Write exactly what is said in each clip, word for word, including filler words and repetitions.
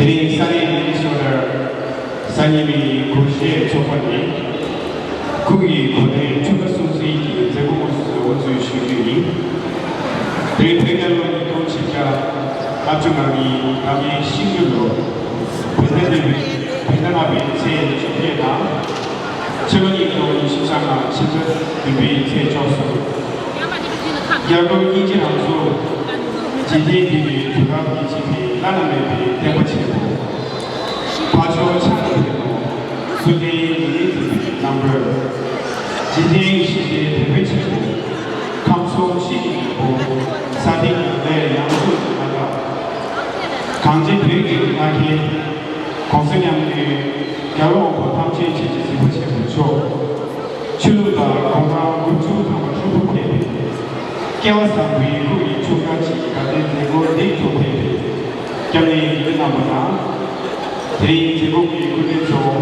དེ་ས་གནས་མི་ནི་སོ་ཊར་ས་གནས་མི་སྒོར་གཞས་ཚོགས་པ་ནས་ཁོང་གི་གོ་སྟོན་ཆུ་ཁ་སྲུང་བརྩི་གི་མཛད་སྒོ་དངོས་སུ་འགོ་འཛུགས་ཞུ་རྒྱུ་ཡིན། དེ་རིང་བོད་རྒྱལ་ལོ་ཉིས་སྟོང་ཆིག་བརྒྱ་ལྔ་བཅུ་ང་གཉིས་ཟླ་བའི་ཤིང་ཡོས་ལོ། བོད་ཟླ་བདུན་པའི་བོད་ཟླ་ལྔ་པའི་ཚེས་བཅོ་བརྒྱད་དང་། ཕྱི་ལོ་ཉིས་སྟོང་ཉི་ཤུ་རྩ་ལྔ་ཕྱི་ཟླ་བདུན་པའི་ཚེས་བཅུ་གསུམ། རྒྱལ་བ་དབྱིན་ཇི་རང་གཟུགས་འཇིག་རྟེན་འདི་ནི་དུས་རབས་ཉི་ཤུ་པའི་བླ་ན་མེད་པའི་བསྟན་པ་ཆེན་པོ། ཕ་ཆོས་ཆགས་པའི་ནོ། སུ་ལྡན་ཉི་མའི་འཛིན་པའི་རྣམ་རོལ། འཇིག་རྟེན་ཞི་བདེའི་བོད་པའི་ཆེན་པོ། ཁམས་གསུམ་ཤེས་ཀྱི་ཡོན་པོ། ས་སྟེང་ཡང་ལས་ཡང་དུ་ཡོད་ན་འདྲ། གངས་ཅན་བོད་ཀྱི་ལྷ་སྐལ། གོང་ས་མཉམ་འབྲེལ་རྒྱལ་བ་དབང་པོ་ཐམས་ཅད་མཁྱེན་ཅིང་གཟིགས་པ་ཆེན་པོ་མཆོག་ཆོས་ལུགས་དང་གུང་ཁྲན་དགུ་བཅུ་ཐམ་པ་ཧྲིལ་པོ་ཕེབས་པའི་སྐལ་བ་བཟང་པོའི་སྐུ་ཡི་ཆོ་ག་ཅིག་དགའ་ལྡན་མཛད་སྒོ་འདི་ཐོག་ཕེབས་པའི་སྐྱབས་གནས་ཡིད་དུ་བསྔགས་པ་དང་། དེ་རིང་མཛད་སྒོ་གི་སྐུ་མགྲོན་གཙོ་བོ་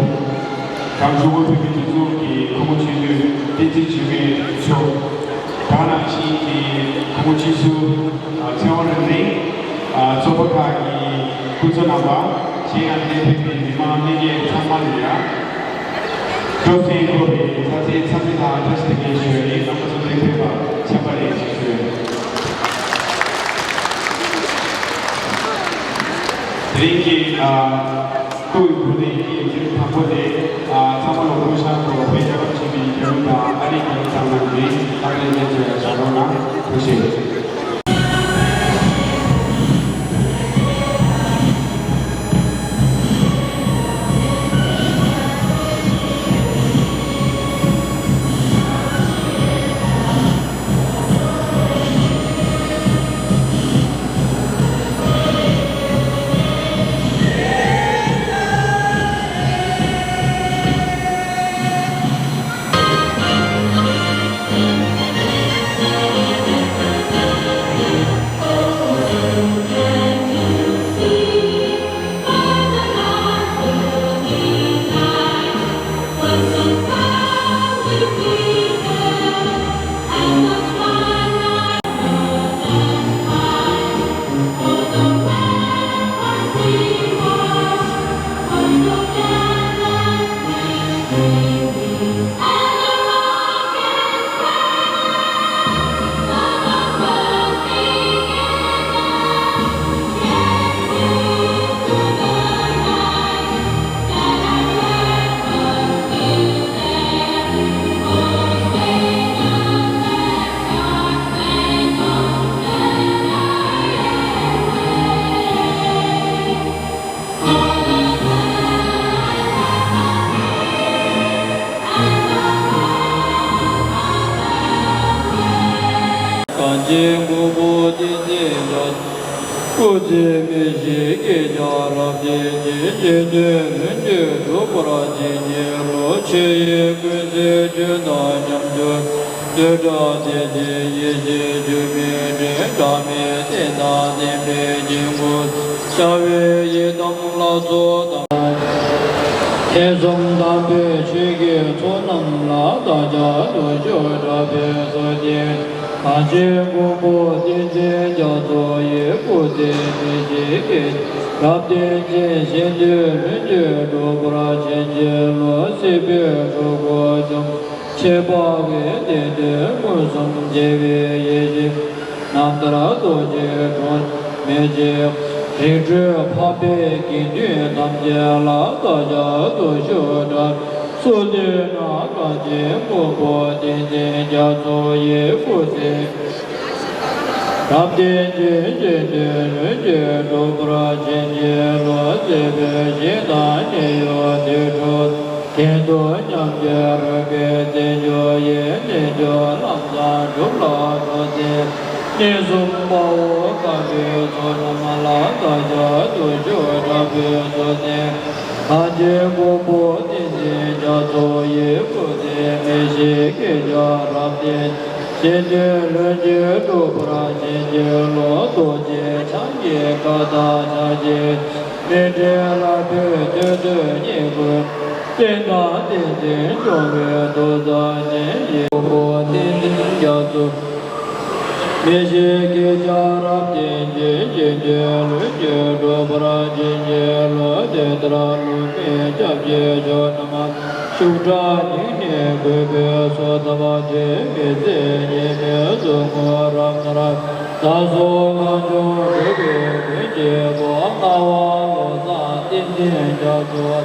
གངས་ལྗོངས་བོད་མིའི་སྒྲིག་འཛུགས་ཀྱི་ཁོངས་མི་ཆེས་མཐོའི་བསྟན་འཛིན་འཇིགས་མེད་མཆོག་དེ་ནང་བཞིན་གྱི་ཁོངས་མི་སྤྱི་ཟུར་ཚེ་དབང་རིག་འཛིན། ཚོགས་པ་ཁག་གི་སྐུ་ཚབ་རྣམ་པ། གཞན་ཡང་འདིར་ཕེབས་པའི་མི་མང་ལྷན་རྒྱས་ཚང་མ་ལ་ཡང་། སྤྲོ་སེམས་འཁོལ་བའི་ཚ་ཚེ་ཚ་ཚེ་དང་བཀྲ་ཤིས་བདེ་ལེགས་ཞུ་ཡ་ཡིན། རྣམ་པ་ཚོ་འདིར་ཕེབས་པར་ཆམ་པ་ལེགས་ཞེས་ཞུ། དེ་རིང་གི་ཨ། སྐུ་ཡི་གོ་སྟོན་གྱི་མཛད་རིམ་དང་པོ་དེ། ཨ། ཚང་མ་ལ་སྐུ་ཞབས་ཐོག་བོད་རྒྱལ་ཁབ་ཆེན་པོའི་རྒྱལ་གླུ་དང་ཨ་རིའི་རྒྱལ་གླུ་བཏང་གནང་གི་ལྷག་ལས་ཉན་ཚོས་བཞག་རོགས་གནང་། ཐུགས་རྗེ་ཆེ། གངས་ཅན་མགོན་པོ་བསྟན་འཛིན་རྒྱ་མཚོ། སྐུ་ཚེ་མི་ཤིགས་བསྐལ་བརྒྱར་རབ་བརྟན་ཅིང་། རྗེས་ཟློས་ལྷུན་གྱིས་གྲུབ་པར་བྱིན་གྱིས་རློབས། ཆོས་དབྱིངས་ཀུན་གསལ་ཆོས་དང་ཉམས་སྦྱོར། བསྟོད་སྒྲ་དད་ཅིང་ཡིད་ཆེས་ཆོས་མིན་འགྲེལ། སྒྲ་མེད་བསྟན་དང་བསྟན་པའི་དཀྱིལ་འཁོར། ཤར་བའི་ཡི་དམ་ལ་ཚོགས་དང་། ཐེག་གསུམ་དམ་པའི་ཆོས་ཀྱི་ཚོགས་རྣམས་ལ་བདག་ཅག་ཐུགས་མཆོག་དྲག་པོས་གསོལ་འདེབས། གངས་ཅན་མགོན་པོ་བསྟན་འཛིན་རྒྱ་མཚོ་ཡི། སྐུ་ཚེ་མི་ཤིགས་བསྐལ་བརྒྱར་རབ་བརྟན་ཅིང་། ཞིང་དུས་ལྷུན་གྱིས་གྲུབ་པར་བྱིན་གྱིས་རློབས། སྲིད་པའི་འཁྲུལ་འཁོར་འཇོམས། ཆེས་འཕགས་པའི་བདེ་དོན་མངོན་སུམ་མཇལ་བའི་ཡེ་ཤེས། རྣམ་ཐར་རྡོ་རྗེའི་གྲོང་མི་ཆེན། རིག་གྲོལ་འཕགས་པའི་དགེ་འདུན་ཐམས་ཅད་ལ། བདག་ཅག་ཐུགས་མཆོག་དྲག་གསོལ་འདེབས་ན། གངས་ཅན་མགོན་པོ་བསྟན་འཛིན་རྒྱ་མཚོ་ཡི། སྐུ་ཚེ་རབ་བརྟན་ཅིང་། ཞིང་དུས་ལྷུན་གྱིས་གྲུབ་པར་བྱིན་གྱིས་རློབས། སྲིད་པའི་ཞིང་དང་ཉེན་གཡོལ་དུད་འགྲོ། གཏན་དུ་མཉམ་བརྒྱལ་རོལ་པའི་རྩེད་འཇོ་ཡི། རྣལ་འབྱོར་ལམ་བཟང་སྒྲུབ་ལ་འགྲོ་སའི། གནས་གསུམ་དཔའ་བོ་དཀར་པོའི་ཚོགས་རྣམས་ལ། བདག་ཅག་ཐུགས་མཆོག་དྲག་པོས་གསོལ་འདེབས། གངས་ཅན་མགོན་པོ་བསྟན་འཛིན་རྒྱ་མཚོ་ཡི། སྐུ་ཚེ་མི་ཤིགས་བསྐལ་བརྒྱར་རབ་བརྟན། ཞིང་དུས་ལྷུན་གྱིས་གྲུབ་པར་བྱིན་གྱིས་རློབས། རྡོ་རྗེ་འཆང་གི་བཀའ་དང་ཕྱག་རྒྱའི། མཎྜལ་ལྷ་བུས་བསྟོད་དོན་བསྙེན་བཀུར། བསྟན་དང་བསྟན་འཛིན་སྐྱོང་བའི་ཐུགས་མཚོ་ཅན། ཡི་དམ་མགོན་པོ་བསྟན་འཛིན་རྒྱ་མཚོ། མི་ཤིགས་ཀྱི་ཆར་རབ་བརྟན་ཅིང་། འཇིག་རྟེན་ལུས་ཀྱི་འགྲོ་བར་བྱིན་གྱིས་རློབས། དེ་ལྟར་བསླུ་མེད་སྐྱབས་ཀྱི་མཆོག་རྣམས། ཤུགས་དྲག་སྙིང་ནས་གུས་པས་གསོལ་བ་འདེབས། མི་ཟད་མཉེས་པའི་ཟུག་རྔུ་རབ་མནར། ད་སོ་གང་བྱུང་འཁྲུགས་པའི་མགོན་གྱི་སྐུ། ལྔ་པ་བློ་བཟང་བསྟན་འཛིན་རྒྱ་མཚོ།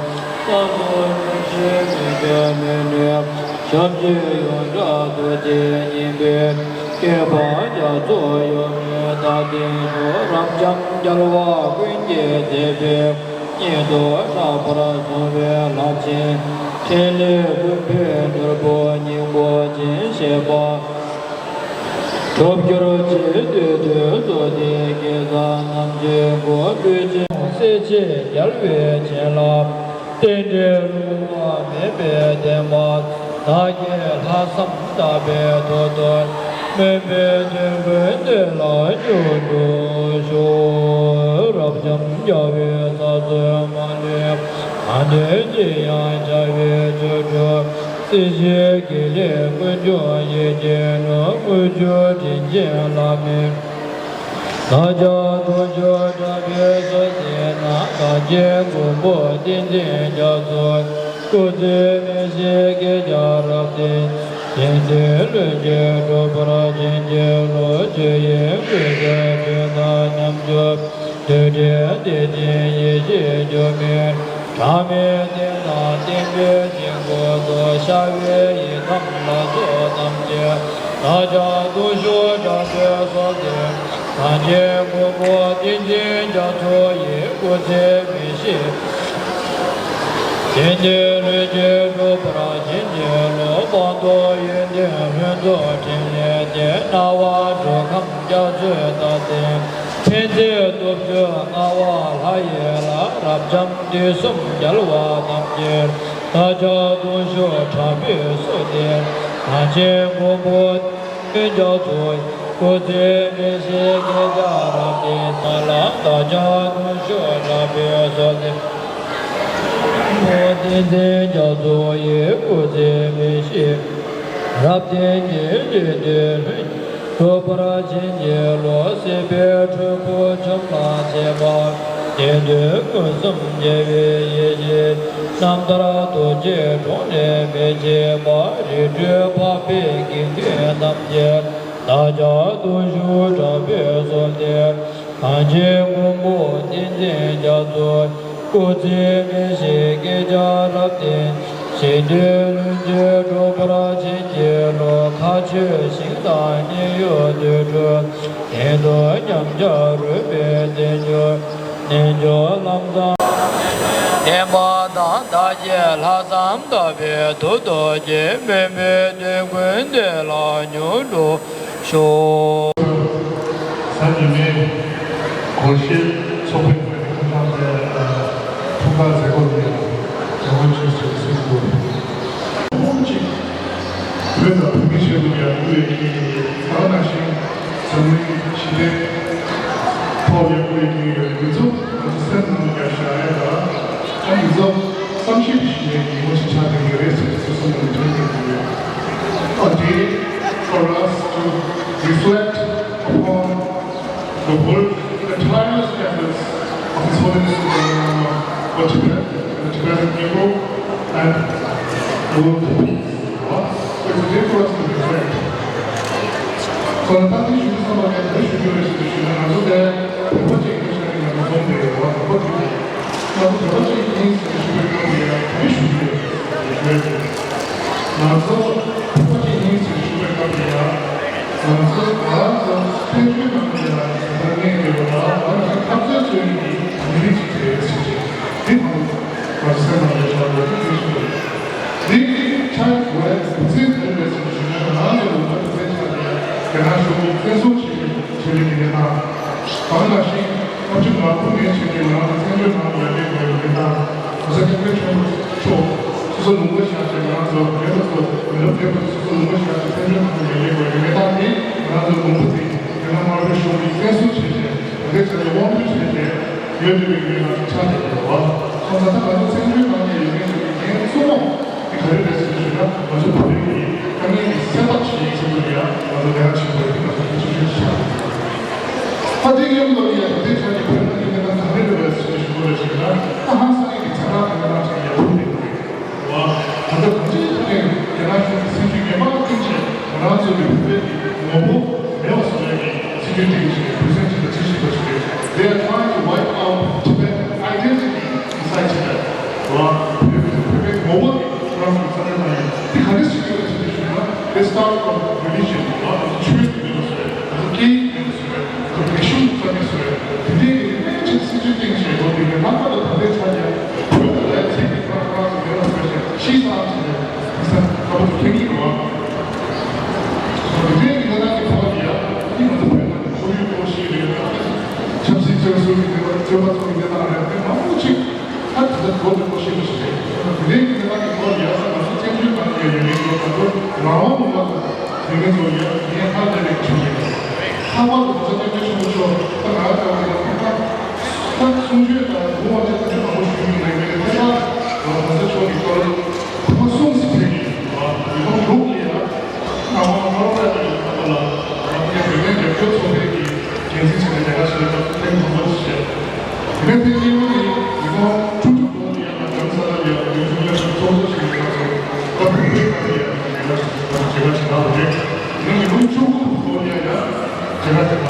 བསམ་དོན་ཉིད་ཀྱི་མི་འགྱུར་མི་ནུབ། ཞབས་ཀྱི་ཡོངས་གྲགས་རྡོ་རྗེ་སྙིང་པོའི། བསྐལ་པ་རྒྱ་མཚོ་གཡོ་མེད་མཐའ་རྟེན་མཆོག་རབ་འབྱམས་རྒྱལ་བ་ཀུན་གྱི་མཛེས་པའི། སྙན་དུ་གྲགས་པར་བཟུང་བའི་རླབས་ཆེན། ཕྲིན་ལས་ཀུན་འཕེལ་ནོར་བུ་སྙིང་པོ་ཅན། བཞད་པ་གྲུབ་གྱུར་ཅིག་བདུད་འདུལ་མཚོ་སྟེང་གེ་སར་རྣམས་ཀྱི་མགོན། ཀླུ་ཆེན་སྲས་ཆེན་རྒྱལ་བའི་བྱིན་རླབས། རྟེན་འབྲེལ་བསླུ་བ་མེད་པའི་བདེན་པ། བདག་གིས་ལྷག་བསམ་བརྟག་པའི་ཐོག་ཏུ། སྨོན་པའི་འདོད་དགུའི་གནས་ལ་འགྱུར་འགྲོ་ཤོག་རབ་འབྱམས་རྒྱལ་བའི་ས་རྫོང་མ་ལུས། གང་འདུལ་ཅིར་ཡང་བྱ་བའི་ཆོ་འཕྲུལ། སྲིད་ཞིའི་དགེ་ལེགས་ཀུན་འབྱུང་ཡིད་ཀྱིས་ནོར། དངུལ་ཆུ་དྲིན་ཅན་བླ་མའི། བདག་ཅག་གདུང་ཤུགས་དྲག་པོས་གསོལ་ཞིང་གནང་། བདག་གི་མགོན་པོ་བསྟན་འཛིན་རྒྱ་མཚོ། སྐུ་ཚེ་མི་ཤིགས་བསྐལ་བརྒྱར་རབ་བརྟན། འཇིག་རྟེན་ལུས་ཀྱི་འགྲོ་བར་བྱིན་གྱིས་རློབས། ཆོས་དབྱིངས་ཀུན་གསལ་ཆོས་དང་མཉམ་སྦྱོར། རྡུལ་བྲལ་བདེ་ཆེན་ཡེ་ཤེས་འགྱུར་མེད། གྲངས་མེད་རྟེན་དང་བརྟེན་པའི་དཀྱིལ་འཁོར་དུ། ཤར་བའི་ཡི་དམ་ལ་སོགས་ཐམས་ཅད། བདག་ཅག་གདུང་ཤུགས་དྲག་པོས་གསོལ་ཏེ། གངས་ཅན་མགོན་པོ་བསྟན་འཛིན་རྒྱ་མཚོ་ཡི། སྐུ་ཚེ་མི་ཤིགས་ཀྱི་འདུན་ལུས་ཀྱི་འགྲོ་བར་བྱིན་གྱིས་རློབས། སྤངས་རྟོགས་ཡོན་ཏན་ལྷུན་རྫོགས་ཕྲིན་ལས་ལྡན། སྣང་བ་འགྲོ་ཁམས་རྒྱ་མཚོའི་མཐའ་རྟེན། མཁྱེན་བརྩེ་སྟོབས་བཅུ་མངའ་བ་ལྷ་ཡི་ལྷ། རབ་འབྱམས་དུས་གསུམ་རྒྱལ་བ་རྣམས་ཀྱི། བདག་ཅག་གདུང་ཤུགས་དྲག་པོས་གསོལ་ཏེ། གངས་ཅན་མགོན་པོ་རྒྱ་མཚོ། སྐུ་ཚེ་མི་ཤིགས་བསྐལ་བརྒྱར་རབ་བརྟན་ལ། བདག་ཅག་གདུང་ཤུགས་དྲག་པོས་གསོལ་ཏེ། མགོན་པོ་བསྟན་འཛིན་རྒྱ་མཚོ་ཡི། སྐུ་ཚེ་མི་ཤིགས་རབ་བརྟན་གྱི། འཇིག་རྟེན་ལྷུན་གྱིས་འགྲོ་བར་བྱིན་གྱིས་རློབས། སྲིད་པའི་འཁྲུལ་འཁོར་འཇོམས་ལ་མཛད་པ། དེང་དུས་མངོན་སུམ་རྒྱལ་བའི་ཡེ་ཤེས། རྣམ་ཐར་རྡོ་རྗེའི་གྲོགས་ལས་མི་ཕྱེད་པ། རིགས་འཕྲུལ་འཕགས་པའི་དགེ་འདུན་རྣམས་ཀྱིས། བདག་ཅག་གདུང་ཤུགས་དྲག་པོས་གསོལ་ཏེ། གངས་ཅན་མགོན་པོ་བསྟན་འཛིན་རྒྱ་མཚོ། སྐུ་ཚེ་མི་ཤིགས་བསྐལ་བརྒྱར་རབ་བརྟན། འཇིག་རྟེན་ལྷུན་གྱིས་འགྲོ་བར་བྱིན་གྱིས་རློབས། མཁའ་སྤྱོད་ཞིང་དང་མཉན་ཡོད་དུར་ཁྲོད། གཏན་དུ་ཉམས་ཆག་རུལ་བའི་རྩད་འཇོ། རྣལ་འབྱོར་ལམ་བཟང་བསྟན་པ་དང་། བདག་གིས་ལྷག་བསམ་བརྟག་པའི་ཐོག་ཏུ། སྨོན་པའི་འདོད་དགུའི་གནས་ལ་འགྱུར་འགྲོ་ཤོག་གཟའ་ཉི་མའི་སྒོར་གཞས་ཚོགས་པའི་ངོས་ནས་ཐུགས་རྗེ་ཆེ། ཐུགས་ཁག་མཛད་སྒོ་འདི་ཡང་ཡག་པོ་བྱུང་ཞེས་སེམས་ཁུར། ཐུགས་རྗེ་ཆེ། བོད་དང་བོད་མི་ཆེད་དུ་ཡང་དངུལ་ལས་ཀྱི་ད་ག་ནང་བཞིན་འཛམ་གླིང་ཞི་བདེ་ཐོག་ལ་དངུལ་ལས་ཀྱི་ཡོད་འདི་ཚོ་ང་ཚོ་སེམས་ནང་ལ་བཞག་ཡ་དང་། ཨ་འདི་ཚོ་བསམ་ཤེས་ཀྱི་ཞི་བདེ་ཉིན་མོ་ཞིག་ཆགས་བསྡད་ཀྱི་རེད་ཟེར་ཚོ་སེམས་ནང་དྲན་བསྡད་ཀྱི་ཡོད། A day for us to reflect upon the world, the tireless efforts of His Holiness the Dalai Lama for Tibet, the Tibetan people, and world peace. So it's a day for us to reflect. So ད་ལྟ་འདི་ཞུ་རྒྱུ་བསམ་པ་ནས་ག་རེ་ཞུ་རྒྱུ་རེད་ཟེར་ཞུས་ན། ང་ཚོ་དེ་བོད་པ་གཅིག་ཡིན་ས་ནས་ང་ཚོ་འཛོམས་བསྡད་ཡོད་པ། བོད་པ་གཅིག་ཡིན། ང་ཚོ་བོད་པ་གཅིག་ཡིན་ཟེར་ཞུ་བའི་སྐབས་ལ་ཡང་ག་རེ་ཞུ་རྒྱུ་རེད་ཟེར་ཞུས་ན། ང་ཚོ་བོད་པ་གཅིག་ཡིན་ཟེར་ཞུ་བའི་སྐབས་ལ་ཡང་། ང་ཚོ་ང་རང་ཚོ་བཙན་བྱོལ་ནང་ལ་ཡང་གཟའ་སྤེན་པ་ཉིན་ཡོད་པ་དང་། ང་རང་ཚོ་འཐབ་རྩོད་རྩོད་མཁན་གྱི་མི་རིགས་ཅིག་རེད་ཟེར་གྱི། འདི་ང་ཚོ་ང་ཚོ་སེམས་ནང་ལ་བཞག་དགོས་ཀྱི་ཞིག་རེད། འདི་ཆགས་དགོས་རེད། འདི་ཚོའི་འདི་རེད་ཟེར་ཞུ་ན། ང་ཚོ་ལུང་པ་འདི་ཚོའི་ཆ་ནས་རྒྱ་ནག་གཞུང་གིས་བཙན་བཟུང་བྱེད་བྱེད་ལས་ཀྱི་གནས་སྟངས། ད་ག་ནང་བཞིན་ལྔ་བཅུ་ང་དགུ་ནས་བྱས་ཏེ་ང་རང་ཚོ་བཙན་བྱོལ་ནང་ལ་ཡར་སླེབས་དགོས་ཀྱི་གནས་སྟངས། ང་ཚོ་སྐྱབས་མགོན་ཆེན་པོ་མཆོག་སོ་སོ་ལུང་པ་བཞག་བྱས་ང་རང་ཚོ་མི་རབས་ཚོ་མི་རབས་རྒས་པ་ཚོ་སོ་སོ་ལུང་པ་བཞག་བྱས་བཙན་བྱོལ་ནང་ལ་ཡར་སླེབས་དགོས་ཀྱི་གནས་སྟངས་དེ། ང་རང་ཚོ་ལུང་པ་དེ་རྒྱ་ནག་དམར་པོའི་གཞུང་གིས་བཙན་བཟུང་བྱས་བྱས། ད་ལྟའི་ཆ་ནས་དབང་བསྒྱུར་བྱས་བྱས་ཡོད་བསྡད་པའི་གནས་སྟངས་ཆགས་བསྡད་ཡོད་པ། སོང་ཙང་ད་ང་ཚོ་བཙན་བྱོལ་ནང་ལ་ཡོད་མཁན་ཚོ་གི་འགན་གཙོ་བོ་དེ་ག་རེ་རེད་ཟེར་ཞུས་ན། ང་ཚོ་བོད་པའི་དཀའ་ངལ་གྱི་སེལ་ཐབས་བྱེད་ཡག་ཆེད་དུ་ལ་ཡང་ང་ཚོ་ལས་ཀ་བྱེད་དགོས་པའི་ང་ཚོ་གལ་ཆེ་ཤོས་ ད་དེ་ཡོད་མདོག་ཡ་དེ་ཆ་ནས་བོད་ནང་གི་གནས་སྟངས་ག་འདྲ་རེད་པས་ཞེས་ཞུ་དགོས་རེད་ཞེ་ན། ད་ཧང་སང་ཡིན་གྱི་ཛ་དྲག་གི་གནས་སྟངས་ཅིག་ཡག་པོ་མེད་པ་རེད། ད་ལྟ་ང་ཚོའི་ཐོག་ནས་རྒྱ་ནག་གཞུང་གི་སྲིད་ཇུས་ངན་པ་བསྟུན་བྱས་ང་རང་ཚོ་གི་བོད་པའི་ངོ་བོ་མེད་པ་བཟོ་ཡག་གི་སྲིད་ཇུས་སྒྲིག་བྱས་བོད་སེམས་ཅན་ལ་ཅི་ཞིག་པ་ཞིག་རེད། They are trying to wipe out Tibetan identity inside Tibet. ལ་བོད་པའི་ངོ་བོ་དེ་ཁོ་རང་ཚོ་རྩ་ནས་མ་ཡིན། དེ་ག་འདྲ་ཞིག་ཡོད་ཅེས་ཞུས་ན། They start from religion. ང་ཚོ་ཆོས་ཀྱི་མེད་པ་བཟོས། ང་ཚོ་སྐད་ཡིག་མེད་པ་བཟོས། ང་ཚོ་རིག་གཞུང་རྩ་མེད་བཟོས། དེ་འདྲའི་གི་དཔེ་ཆེ་སྲིད་ཇུས་སྟེང་བྱས་ཡོད། དེ་གི་ལྷག་པར་དུ་ད་ལྟའི་ཆ་ནས་བོད་ལ་ལས་ཚིག་གི་ཁ་ཁ་ཚོ་མེད་པ་བཟོས་ཤིང་ཤི་སང་བྱས་ནས་དེང་སང་ཁ་པར་ཚོ་ཁྱེར་གྱི་ཡོད། དེ་འདྲའི་གི་གནས་སྟངས་ཀྱི་ཐོག་ལ་ཡ་ཨ་ནི་ང་ཚོ་བོད་ནང་གི་ཁོར་ཡུག་གཏོར་བཤིག་རེད། ཆབ་སྲིད་བཙོན་ཟུར་གྱི་གནས་སྟངས། བཙོན་པ་ཚོ་གི་གནས་སྟངས་རེད། དེ་མང་པོ་ཅིག་ད་དེ་ལྟར་འགྲོ་འདུག་པ་ཤེས་པ་ཞིག་རེད། དེ་རིང་གི་གནས་སྟངས་ཀྱི་ཐོག་ལ་ཡ་ས་ང་ཚོ་བཙན་བྱོལ་ནང་ལ་ཡོད་མཁན་ཚོ་ད་དུང་རང་དབང་མི་འདུག་པ་དེ་ངས་ཚོ་ཡ་ངས་ཧ་ལས་པའི་ཆུ་ཡིན། ལྷག་པར་དུ་གོང་ས་སྐྱབས་མགོན་ཆེན་པོ་མཆོག་ད་ང་ལྟ་བུ་ཡ་ཐོག་མཐའ་ད་གསུང་ཆོས་དང་ལུང་བ་དེ་ཚོ་མང་པོ་ཞུས་ཡོད་རེད། ངས་ཐད་ཀར་གོང་ས་མཆོག་གི་སྐོར་ཐོག་མ་གསུངས་ཟིན་བྱས་ཀྱི་ཡིན་པ་ཡིན་ཁོང་ལུགས་ལ་ཡ། ང་ཚོ་ལ་ཡང་ཡོད་པ་ལ། ང་ཚོ་ཡང་བོད་དོན་རྒྱབ་སྐྱོར་ཚོགས་པའི་གི་འགན་འཛིན་ཚོས་ལས་ཀ་བྱེད་པ་ཐེངས་མང་པོ་ཞིག་བྱས། དེ་ནས་ཐེངས་གཉིས་པ་ནི་ཉིས་སྟོང་དྲུག་ཅུ་ལོ་ནས་ཡང་ལྗོངས་ས་མཐའ་ལ་ཡང་ཡུལ་གྲུ་སློབ་གྲྭ་ཚོགས་གཙོ་ཞིག་ཡིན་པ་ཚོ་སྐབས་དེ་དུས་སྐབས་ལ་ཡང་ལས་ཀ་བྱེད་པ་བྱེད་པ་བྱེད་པ་རེད། དེ་ནས་ཉིས་སྟོང་བཅུ་དགུ་ལོ་ནས་ཡང་ལས་ཀ་བྱེད་པ། སྐབས་དེ་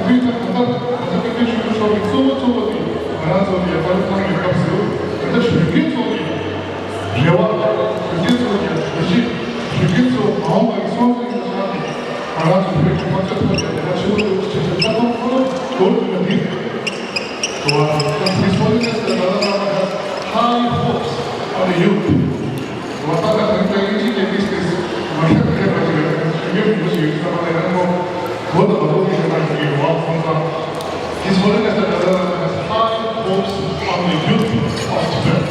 དུས་ད་གང་ལྟར་གོང་ས་སྐྱབས་མགོན་ཆེན་པོ་མཆོག་གི་གཙོ་བོ་གཙོ་བོ་དེ་ང་རང་ཚོ་ལ་ཡང་བཀའ་སློབ་གནང་བའི་སྐབས་སུ་ད་ལྟ་གཞོན་སྐྱེས་ཚོ་ལ་ཡང་། རེ་བ། གཞོན་སྐྱེས་ཚོ་ཡང་གྲོས་གཞི། གཞོན་སྐྱེས་ཚོ་མ་འོངས་པའི་སྲོག་ཤིང་ལ་བཞག་ནས་ང་རང་ཚོ་བོད་ཀྱི་དམངས་གཙོའི་ཐོག་ནས་ལས་ཀ་ཆེན་པོ་གཅིག་བྱེད་ཆེད་ད་དུང་ཁོ་ན་འདོར་དགོས་པ་འདི་རེད། དེ་བ་ད་His Holiness the Dalai Lama has high hopes for the youth. དེ་བ་ད་ད་ད་ད་ཡིན་གཅིག་གི་ཏིས་ཏིས་མ་ཁྱབ་མཁས་པ་ཞིག་རེད། གཞོན་སྐྱེས་མང་པོ་ཞིག་ཡོད་ས་མ་ལ་ཡང་ཁོ་བོད་དུ་མ་འདོར་གྱི་ཡོད་པ་ཞིག་ཡོད་བ་སོང་ཙང་། His Holiness the Dalai Lama has high hopes on the youth of Tibet,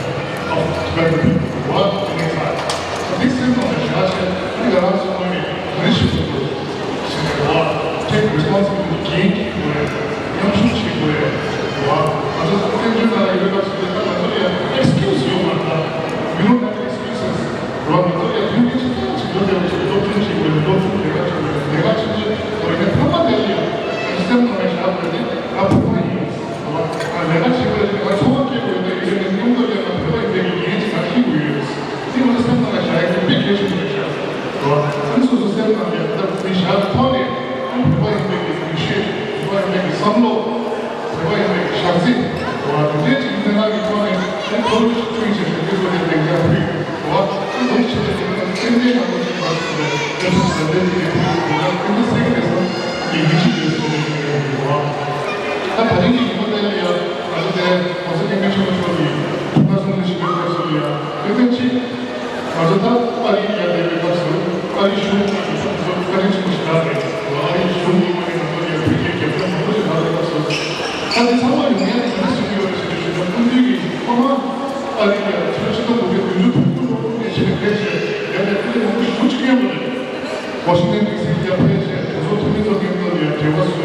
of Tibetan people. What an insight. So this symbol is Shasha, and there are so many traditions of the Take responsibility, gain people, young people, what? I just think you know, you have to excuse you, you don't have excuses. རོགས་ང་ཚོ་ཡང་ཐུགས་རྗེ་ཆེ་ཆེ་ཞུ་འདོད་པའི་སློབ་སྟོན་བྱེད་དགོས་ནས་སློབ་སྟོན་ལས་ཀ་བྱེད་དགོས་ནས་ལས་ཀ་བྱེད་དགོས་ནས་ལས་ཀ་བྱེད་དགོས་ནས་ཐ་མ་དེ་ལ་ཡང་སེམས་ནང་ལ་བཞག་དགོས་ཏེ་ང་བོད་པ་ཡིན། ལས་ཀ་བྱེད་དགོས་ནས་ང་འཚོ་བ་སྐྱེལ་དགོས་ནས་ཡོད་ནས་སྙོམས་འདོད་ལས་ང་བོད་པ་ཡིན་པའི་ངེས་ཅིག་ང་ཤེས་དགོས་ཡོད། དེ་ང་ཚོ་སེམས་ནང་ལ་བཞག་ཡ་དེ་དཔེ་གལ་ཆེན་པོ་རེད་ཤག་ཨ་ནི་སོ་སོ་སེམས་ནང་ལ་ད་དེ་བཞག་པའི་ཐོག་ནས་ཨ་བོད་པ་ཡིན་པའི་ངེས་ཤེས། བོད་པ་ཡིན་པའི་བསམ་བློ། བོད་པ་ཡིན་པའི་ཞག་རྩི། བ་དེ་འདྲའི་ཅིག་གནས་སྟངས་ཀྱི་ཐོག་ནས་ཨེ་ཁོ་ཚོ་ཆོས་ཀྱི་ཆེད་དུ་སྐད་ཆ་དེ་ལེགས་ཆ་ཕུལ། བ་ཨེ་ཁོ་ཚོ་ཆེད་དུ་ཅིག་ན་སེམས་ཅན་ནང་ལོགས་ཀྱི་བར་དུ་ལས་དེ་ཚོ་ཟ་ལེ་དེ་ཕུལ་དེ་ན་ཀུན་ཏུ་སེང་གེ་ལས་སོ་ཀྱི་ཡིད་ཆེས་ཡོད་སོ་ནས་ཡོད་བ། ད་ད་རིང་གི་ཉིན་མོ་དེ་ལ་ཡང་ང་ཚོ་དེ་གོང་ས་སྐྱབས་མགོན་ཆེན་པོ་མཆོག་གི་ཐུགས་ཁ་གསུང་ནས་ཞིག་ཡོད་སྐབས་སུ་ཡང་དེ་ཚོ་ཅིག་ང་ཚོ་ད་ཨ་རི་ཡར་བསྡད་པའི་སྐབས་སུ་ཨ་རི་གཞུང་གིས་ང་ཚོ་བཀའ་དྲིན་ཆེན་པོ་ཞིག་བསྒྲགས་རེད། ཨ་རི་གཞུང་གིས་ཨ་རི་ང་ཚོ་ལ་ཡར་ཕུལ་རྒྱུའི་རྒྱབ་སྐྱོར་མང་པོ་ཞིག་བསྒྲགས་པའི་སྐབས་སུ་ད་དེ་ཚང་མ་ཡོང་ཡ་དེ་ག་རེ་གསུང་གི་ཡོད་རེད་ཟེར་ནས་ཞུས་ན་སྐུ་མདུན་གྱིས་ཐོག་མར་ཨ་རི་ལ་ཚོད་ཕྱི་ཟླ་དགུ་པའི་བདུན་ཅུ་དོན་དགུ་ལོ་ནས་བྱས་ནས་ཕེབས་བྱས་ཡར་ནས་སྐུ་ལས་མང་པོ་ཞིག་མུ་མཐུད་བསྐྱོན་པ་རེད། ཝ་ཤིང་ཊོན་ཌི་སི་ལ་ཕེབས་བྱས་གྲོས་ཚོགས་འཐུས་མི་ཚོ་མཉམ་དུ་ཡང་འབྲེལ་བ་བཟོས།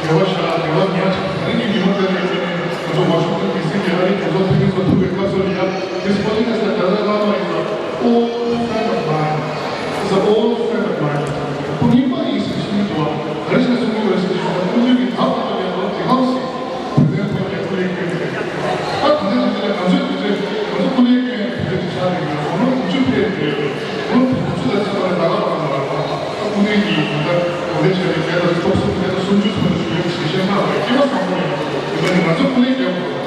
འབྲེལ་བ་བཞག་འབྲེལ་བ་ཉར་བྱས། ད་རིང་གི་ཉིན་མོ་དེ་ལ་ཡིན་ནའི་ང་ཚོ་ཝ་ཤིང་ཊོན་ཌི་སི་ལ་ཨ་རིའི་གྲོས་ཚོགས་འཐུས་མི་ཚོ་ཐུག་པའི་སྐབས་སུ་ཡང་His Holiness the Dalai Lama is an old friend of mine. He's an old friend of mine. སྐུ་རྙིང་པ་ཡིན་ཟེར་གསུང་གི་འདུག་བ། ག་རེ་བྱས་ནས་གསུང་གི་ཡོད་རེད་ཟེར་ཞུས་ན་སྐུ་མདུན་གྱིས་ད་ལྟ་བར་ཡང་ལོ་བརྒྱ་ལྷག་ཅིག་བོད་དོན་ཐོག་ནས་སྐུ་ལས་བསྐྱོན་ཡོད་རེད། ད་ད་ལྟ་དེ་ཚོ་ལ་ང་ཚོས་དེ་ཚོས་ང་ཚོ་སྐུ་ལས་བསྐྱོན་ཡོད་དེ་ཆགས་ཡོད་རེད། ལོ་ངོ་དགུ་བཅུ་ཕེབས་ཡོད་རེད། ལོ་ངོ་དགུ་བཅུ་ལ་ཚོད་པ་ལ་ད་ག་བར་མ་རེད། ད་སྐུ་མདུན་གྱིས་ད་ལྟ་གོ་ལས་བྱས་ནས་མེད་ད་སྟོབས་གསུམ་མེད་ད་སུམ་ཅུ་ཚོ་ཞུ་ཡག་ཞལ་བཞེས་གནང་བ་སྐྱེས་པ་བཟང་པོ་ཡིན། དེ་ནས་ང་ཚོ་སྐུ་ལས་བསྐྱོན་དགོས།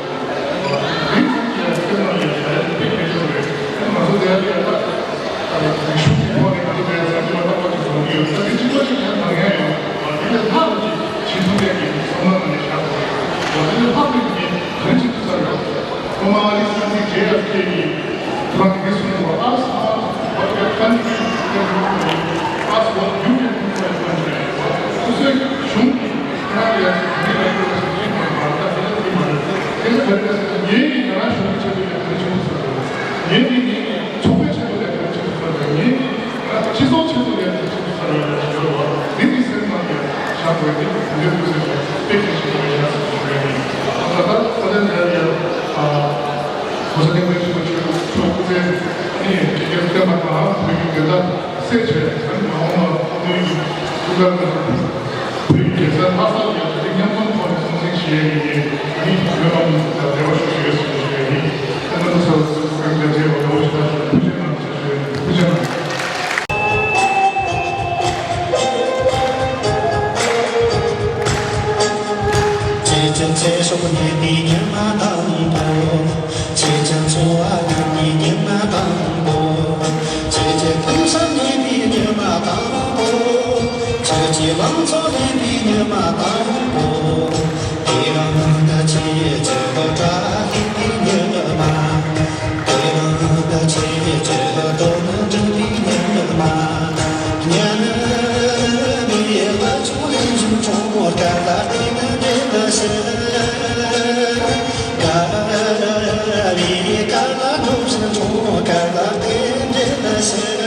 དེའི་ཚབ་ཀྱི་ཡང་སེམས་ནང་ཡང་བྱ་ཡག་དེ་དཔེ་གལ་ཆེན་པོ་རེད། ཨ་ནི་ང་ཚོ་དེ་ཡང་ད་རིག་གཞུང་གི་ཐོག་ནས་ང་ཚོ་དེ་ཡང་ཚབ་ཀྱི་མ་ཐག་པ་ཅིག་བཟོ་གི་ཡོད། ད་དེ་གཅིག་པ་ཅིག་ཡང་ནང་ཡང་ཡོད། དེ་ལས་ལྷག་པ་ཅིག་བྱེད་ཐུབ་ཡག་གི་བསམ་བློ་ནང་ནས་བཞག་དགོས་རེད། དེ་ལས་ལྷག་པའི་གི་ག་རེ་བྱེད་ཐུབ་ས་རེད། ཐོག་མར་ཨ་རིའི་སྲིད་འཛིན་ཇེ་ཨེཕ་ཁེ་གིས་ཁོ་རང་གིས་གསུངས་འདུག Ask not what your country can do for you, ask what you can do for your country. སོ་སོའི་གཞུང་གིས་ཁྱེད་རང་ལ་ཡང་ཅིག་ག་རེ་ཡོད་པ་ཞིག་ཤེས་དགོས་པ་ད་དེ་ལ་དེ་མ་རེད། ཨ་ནི་ང་རང་ལ་འབྲེལ་བ་ཤུགས་ཆེ་ཡོད་ཟེར་ཞུ་ཡ་ཡིན། ད་ལྟ་ཚོ་གང་ག་བྱས་པ་ལ་འོ་ཞིག་ད་ཞུ་ཐུགས་རྗེ་གནང་ཞུ་ཡ་ཡིན། ཐུགས་རྗེ་གནང་། ཅེས་ཀྱང་ཚེ་སྲོག་རྙེད་པའི་ཉི་མ་དང་པོ། ཅེས་ཀྱང་འཚོ་བ་རྒྱུན་གྱི་ཉི་མ་དང་པོ། ཅེས་ཀྱང་ཕུན་སུམ་ཚོགས་པའི་ཉི་མ་དང་པོ། ཅེས་ཀྱང་ལང་ཚོ་ལྡན་པའི་ཉི་མ་དང་པོ། དེ་རིང་ད་ཅི་ཅི་ལོ་བཀྲ་ཤིས་པའི་ཉི་མ། དེ་རིང་ད་ཅི་ཅི་ལོ་དོན་འགྲུབ་པའི་ཉི་མ། ཉི་མ་ནི་ལ་ཆུ་ལེན་བཞིན་གྲོགས་མོར་དཀའ་ལ་བརྟེན་ནས་འདྲེན་པ་ཞིག་དཀའ་བའི་དཀའ་ལ་འགྲོ་བཞིན་གྲོགས་མོར་དཀའ་ལ་བརྟེན་འདྲེན་པ་ཞིག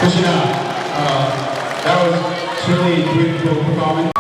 Kushina, uh, that was truly beautiful performance.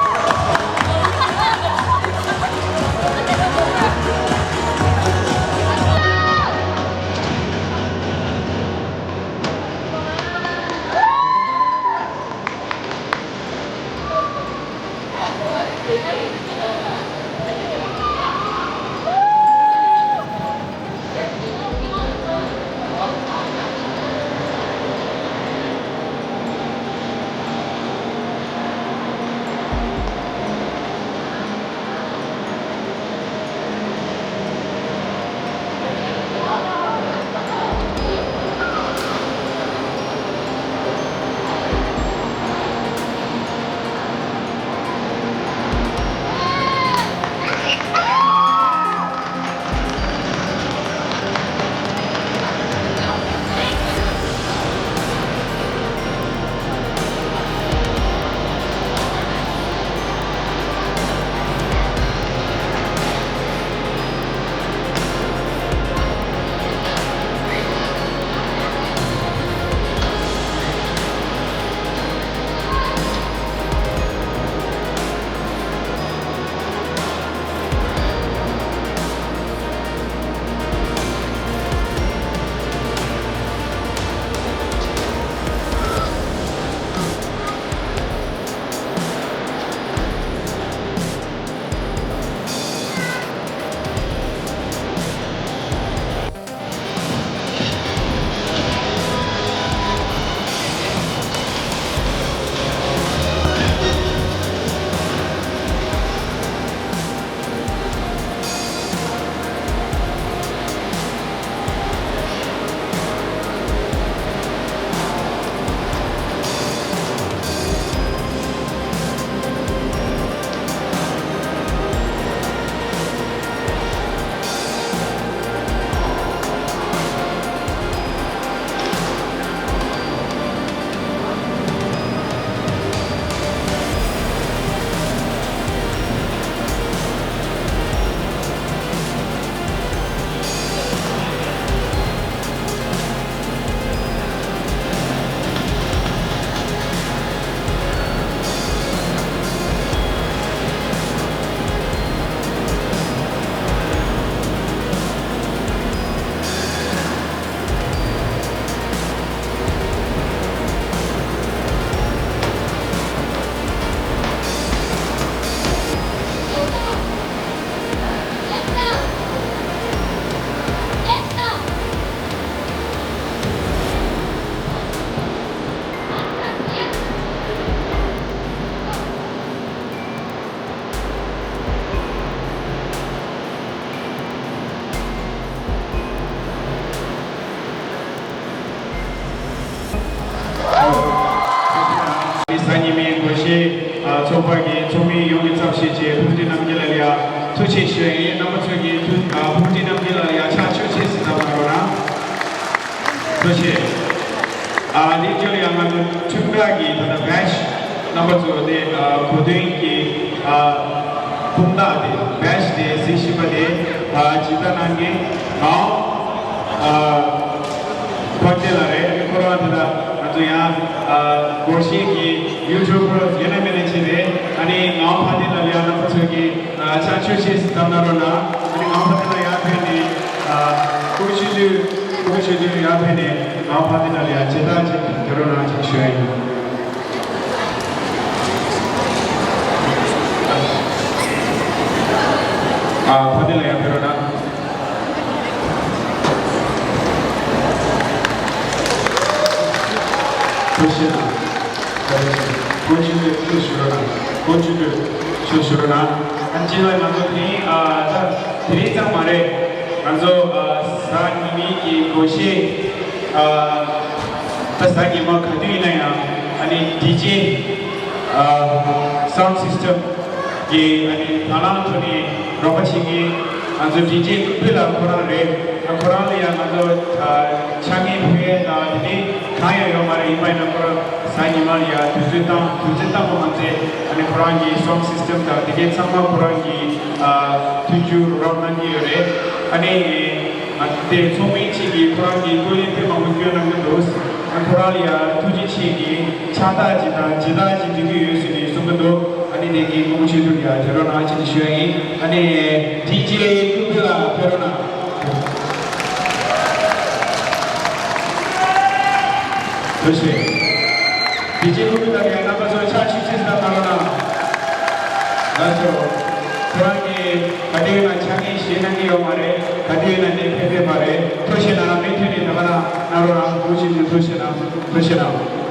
ཞུ་ཡ་ཡིན། རྣམ་པ་ཚོས་ཀྱིས་ཐུགས་ཨ་ཕུགས་རྒྱང་ནམ་མཁའི་ལ་ཡ་ཕྱག་མཆོད་ཆེད་ཟིན་ཐབས་གནང་རོགས་གནང་། ཐུགས་རྗེ་ཆེ། ཨ་འདི་བརྒྱུད་ལ་ཡང་ང་ཚོ་ཁྲིམས་འགལ་གྱི་ད་ལྟ་བེ་ཇི་རྣམ་པ་ཚོ་དེ་ཨ་གོ་སྟོན་གྱི་ཨ་དཔུང་རྟགས་དེ་བེ་ཇི་དེ་གཟིགས་བཞིན་པ་དེ་ཨ་ཇི་ལྟར་གནང་གི་ང་ཨ་ཕར་དེ་ལ་རེད། ཁོ་རང་དེ་ལ་ང་ཚོ་ཡང་ཨ་སྒོར་གཞས་ཀྱི་ཡུ་ཊུབ་པར་ཡིན་ན་མིན་ན་བྱས་རེད། ཨ་ནི་ང་ཕར་དེ་ལ་ཡང་རྣམ་པ་ཚོས་ཀྱི་ཨ་ཕྱག་མཆོད་ཆེད་ཟིན་ཐབས་གནང་རོགས་གནང་། ཨ་ནི་ང་ཕར་དེ་ལ་ཡར་ཕེབས་ནས་ཨ་སྐུ་ངོ་ཆོས་སྐྱིད་སྐུ་ངོ་ཆོས་སྐྱིད་ཡར་ཕེབས་ནས་ང་ཕར་དེ་ལ་ཡང་མཇལ་དར་ཅིག་རྒྱག་རོགས་གནང་ཅིག་ཞུ་ཡ་ཡིན། ཨ་ཕར་དེ་ལ་ཡར་ཕེབས་རོགས་གནང་། ཐུགས་རྗེ་གནང་། ཐུགས་རྗེ་གནང་། ཀུན་སྤྱོད་དུ་ཞུ་རོགས་གནང་། ཀུན་སྤྱོད་དུ་ཞུ་ཞུ་རོགས་གནང་། ཨ་ནི་སྤྱི་ལ་ང་ཚོ་དེ་རིང་ཨ་ད་དེ་རིང་ཙམ་མ་རེད། ང་ཚོ་ཨ་གཟའ་ཉི་མའི་གི་སྒོར་གཞས་ཨ་ད་གཟའ་ཉི་མ་ག་དུས་ཡིན་ན་ཡང་ཨ་ནི་ཌི་ཇེ་ཨ་སའུན་ཌི་སིས་ཊམ་གི་ཨ་ནི་དང་བླངས་ཐོག་ནས་རོགས་པ་བྱེད་མཁན་ང་ཚོ་ཌི་ཇེ་ཀུན་ཕུད་ལགས་ཁོ་རང་རེད། ཨ་ཁོ་རང་ལ་ཡང་ང་ཚོ་ཨ་ཕྱག་འགན་ཕུལ་ཡས་དང་དེ་འདྲའི་གང་ཡང་ཡོད་མ་རེད། ཡིན་པ་ཡིན་ན་ཁོ་རང་གཟའ་ཉི་མ་ལ་ཡང་དུས་ཚོད་བཏང་དུས་ཚོད་བཏང་པ་མ་ཚད་ཨ་ནི་ཁོ་རང་གི་སའུན་ཌི་སིས་ཊམ་དང་དེ་གའི་ཚང་མ་ཁོ་རང་གི་ཨ་མཐུན་འགྱུར་རོགས་རམ་གནང་གི་ཡོད་རེད། ཨ་ནི་ང་དེ་ཚོགས་མི་གཅིག་གིས་ཁོ་རང་གི་སྐུ་ལས་དཔེ་མང་པོ་སྐྱོན་གནང་གི་འདུག་ཨ་ཁོ་རང་ལ་ཡང་ཐུགས་རྗེ་ཆེ་གི་ཕྱག་རྟགས་ཅིག་དང་མཇལ་དར་ཅིག་འབྲི་གི་ཡོད་ཟེར་ནས་གསུང་གི་འདུག་ཨ་ནི་དེ་གི་ཀུན་སྤྱོད་དུ་ཡང་དེ་རོགས་གནང་ཅེས་ཞུ་ཡ་ཡིན། ཨ་ནི་ཌི་ཇེ་ཀུན་ཕུད་ལགས་ཕེབས་རོགས་གནང་། ཐུགས་རྗེ་ཆེ། ཌི་ཇེ་ཀུན་ཕུད་ལགས་ཀྱིས་རྣམ་པ་ཚོར་ཕྱག་མཆོད་ཅིག་གནང་རོགས་གནང་། ལགས་སོ། ཁོ་རང་གིས་ག་དུས་ཡིན་ན་ཕྱག་འགན་བཞེས་གནང་གི་ཡོད་མ་རེད། ག་དུས་ཡིན་ན་དེ་ཕེབས་ཕེབས་པ་རེད། ཐུགས་རྗེ་གནང་། མུ་མཐུད་ནས་ད་ག་རང་གནང་རོགས་གནང་། ཐུགས་རྗེ་ཆེ། ཐུགས་རྗེ་གནང་། ཐུགས་རྗེ་གནང་།